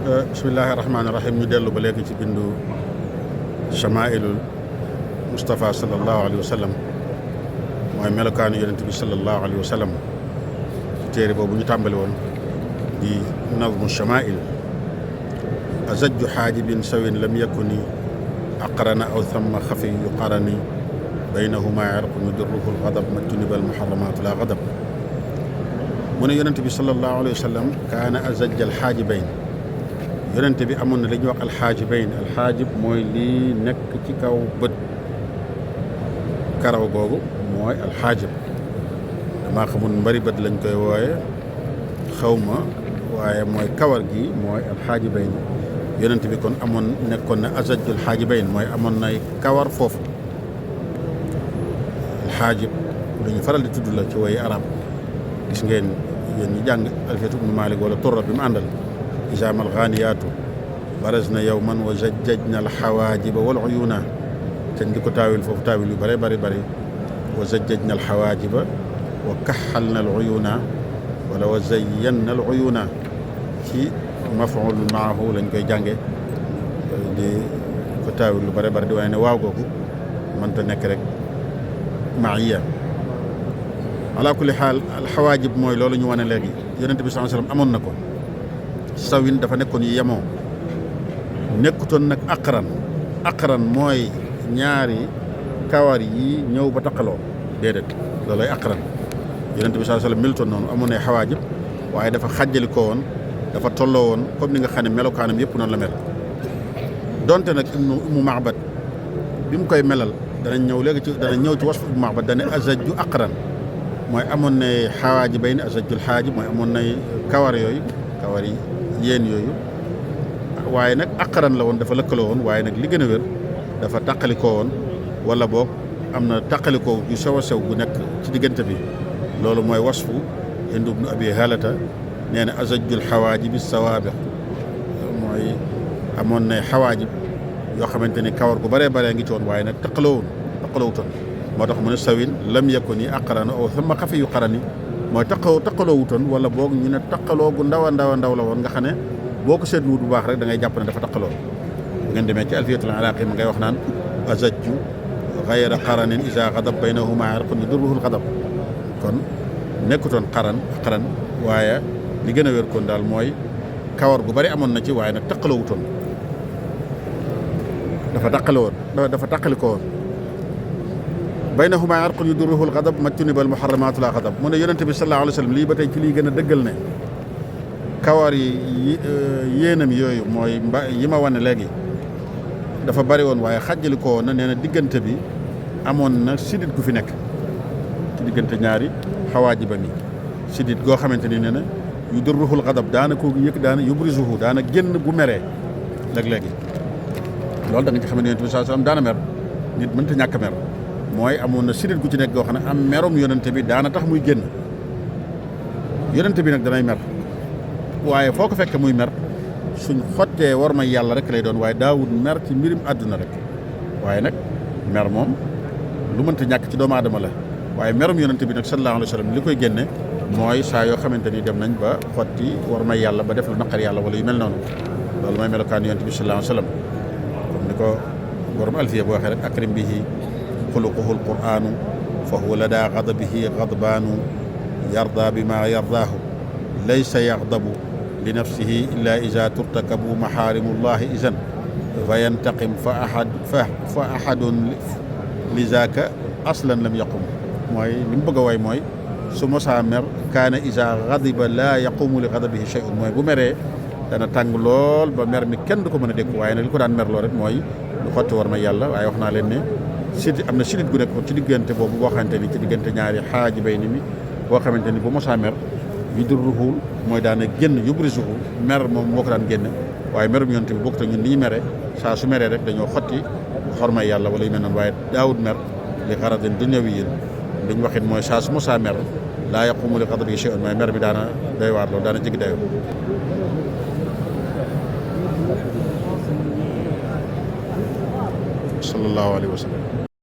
bismillahi rahmaani rahim ñu dellu ba léegi ci bindu chamailul Moustapha sallallahu alayhi wa sallam mooy melokaanu yonent bi sallallahu alayhi wa sallam ci téere boobu ñu tàmbali woon di nazmu chamail azajju xaajibin sawin lam yakuni aqrana aw thamma xafi yuqarani baynahuma irqun yudurruhu algadab majtuniba almuharramatu la gadab mu ne yonent bi sallallahu alayhi wa sallam kaana azajj alxaajibayn yonent bi amoon na li ñuy wax alxaajibayn alxaajib mooy lii nekk ci kaw bët karaw googu mooy alxaajib damaa xamul mbari bët lañ koy wooye xawma waaye mooy kawar gi mooy alxaajibayn yonent bi kon amoon nekkoon na azajjul xaajibayn mooy amoon nay kawar foofu alxaajib lu ñu faral di tudd la ci woyi arab gis ngeen yéen ñi jàng alfiyatu ibnu Maalik wala turra bi mu àndal izaama alxaaniyaatu barazna yawman wa zajjajna alxawaajiba wal uyuuna teñ di ko taawil foofu taawil yu bare bari bari wa zajjajna alxawaajiba wa kaxalna al uyuuna wala wa zayyanna al uyuuna ci mafuul maahu lañ koy jànge di ko taawil lu bare bari di waaye ne waaw googu mënta nekk rek maaiya ala kulli xaal alxawaajib mooy loolu ñu wane léegi yonent bi sallallahu alayhi wasallam amoon na ko sawin dafa nekkoon yu yemoo nekkutoon nag aqran mooy ñaari kawar yi ñëw ba taqaloo déedéet loolay aqran yonent bi sallallahu alayhi wasallam melutoon noonu amoon na xawaajib waaye dafa xàjjali ko woon dafa tolloo woon comme ni nga xam ne melokaanam yëpp noonu la mel donte nag Ummu Ma'bad bi mu koy melal danañ ñëw léegi ci danañ ñëw ci wasfu Ummu Ma'bad dane azajju aqran mooy amoon na xawaajibayn azajjul xaajib mooy amoon na kawar yooyu kawar yi yéen yooyu waaye nag aqran la woon dafa lëkkaloo woon waaye nag li gën a wér dafa tàqalikoo woon wala boog am na tàqalikoo yu sew a sew bu nekk ci diggante bi loolu mooy wasfu Hind ibnu Abi Halata nee na azajjul xawaajibi sawaabiq mooy amoon na xawaajib yoo xamante ni kawar gu bëree bëree ngi ci woon waaye nag taqaloowutoon moo tax mu ne sawin lam yakuni aqrana aw thumma xafi yu qarani mooy taqaloowutoon wala boog ñu ne taqaloo gu ndaw a ndaw la woon nga xam ne boo ko seetluwut bu baax rek da ngay jàpp ne dafa taqaloo bu ngeen demee ci alfiyatul iraaqi ma ngay wax naan azajju gayra qaranin isa gadab baynahuma irqun yudurruhu algadab kon nekkutoon qaran waaye li gën a wér kon daal mooy kawar gu bari amoon na ci waaye nag taqaloowutoon dafa taqalikoo woon baynahuma irqun yudurruhu algadab majtuniba almuharramatu la gadab mu ne yonente bi sallallahu alayhi wa sallam lii ba tey ci lii gën a dëggal ne kawar yi yéenam yooyu mooy yi ma wane léegi dafa bari woon waaye xàjjali ko woon na nee na diggante bi amoon na sidit gu fi nekk ci diggante ñaari xawaajiba mi sidit goo xamante ni nee na yudurruhu algadab daana ko yëg daana yubrisuhu daana génn bu meree léeg-léegi loolu da nga ci xam ne yonente bi sallallahu alayhi wa sallam daana mer nit mënta ñàkk mer mooy amoon na sidit gu ci nekk goo xam ne am merum yonente bi daana tax muy génn yonente bi nag danay mer waaye foo ko fekk muy mer suñ xottee war may yàlla rek lay doon waaye daawul mer ci mbirim àdduna rek waaye nag mer moom lu mënta ñàkk ci doomu aadama la waaye merum yonente bi nag sallallahu alayhi wa sallam li koy génne mooy saa yoo xamante ni dem nañ ba xotti war may yàlla ba def lu naqar yàlla wala yu mel noonu loolu mooy melokaan yonente bi sallallahu alayhi wa sallam comme ni ko borom alfiya bu waxee rek akrim bihi xuluquhu alquranu fa huwa lada gadabihi gadbaanu yarda bima yardaahu laysa yaxdabu li nafsihi illa ida turtakabu maxaarimullahi isan fa yantaqim fa ahadun li zaaka aslan lam yaqum mooy li mu bëgg a way mooy su mosaa mer kaana ida gadiba laa yaqumu li gadabihi shay'un mooy bu meree dana tàng lool ba mer mi kenn du ko mën a dékku waaye nag li ko daan merloo rek mooy lu xotti war ma yàlla waaye wax naa leen ne sidit am na sidit gu nekk ci diggante boobu boo xamante ni ci diggante ñaari xaajibay ni mi boo xamante ni bu mosaa mer yudurruhu mooy daana génn yubrisuhu mer moom moo ko daan génn waaye merum yonent bi bokk te ñun ni ñu mere saa su meree rek dañoo xotti xormay yàlla wala yu mel noonu waaye daawut mer li xaradin dunyawiyyin li ñu waxit mooy saa su mosaa mer laa yaqumu li qadrihi shay'un mooy mer bi daana doy waar loolu daana jéggi dayoo sallallahu alayhi wa sallam